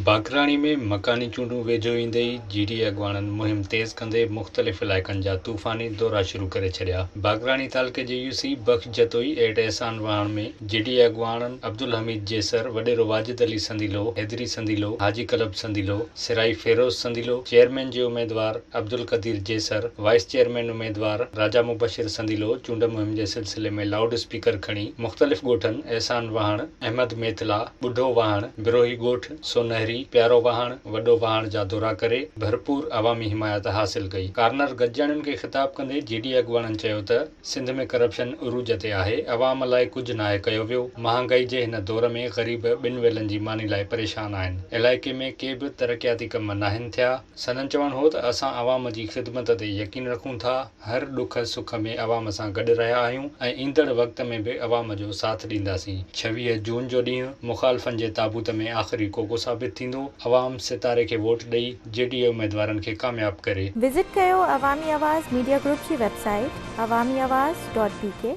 باقراڻي ۾ مڪاني چونڊون ويجهو ايندي ئي جي ڊي اي اڳواڻن مهم تيز ڪندي مختلف علائقن جا طوفاني دورا شروع ڪري ڇڏيا. باقراڻي تعلقي جي يوسي بخش جتوئي ايٽ احسان واهڻ ۾ جي ڊي اي اڳواڻن عبدالحميد جيسر، وڏيرو واجد علي سنديلو، حيدري سنديلو، حاجي قلب سنديلو، سرائي فيروز سنديلو، چيئرمين جي اميدوار عبدالقدير جيسر، وائيس چيئرمين اميدوار راجا مبشر سنديلو چونڊ مهم جي سلسلي ۾ لائوڊ اسپيڪر کڻي مختلف ڳوٺن احسان واهڻ، احمد ميتلا، ٻڍو واهڻ، بروهي ڳوٺ، سونهري، پيارو واهڻ، وڏو واهڻ جا دورا ڪري ڀرپور عوامي حمايت حاصل ڪئي. ڪارنر گڏجاڻين کي خطاب ڪندي جي ڊي اي اڳواڻن چيو ته سنڌ ۾ ڪرپشن عروج تي آهي، عوام لاء ڪجهه ناهي ڪيو ويو، مهانگائي جي هن دور ۾ غريب ٻن ويلن جي ماني لاء پريشان آهن، علائقي ۾ ڪي به ترقياتي ڪم ناهن ٿيا. سندن چوڻ هو ته اسان عوام جي خدمت تي يقين رکون ٿا، هر ڏک سک ۾ عوام سان گڏ رهيا آهيون ۽ ايندڙ وقت ۾ به عوام جو ساٿ ڏينداسين، 26 جون جو ڏينهن مخالفن جي تابوت ۾ آخري ڪوڪو ثابت ٿيندو، عوام ستاري کي ووٽ ڏئي جي ڊي اي اميدوارن کي ڪامياب ڪري. وزٽ ڪيو عوامي آواز ميڊيا گروپ جي website Awami Awaz dot B K.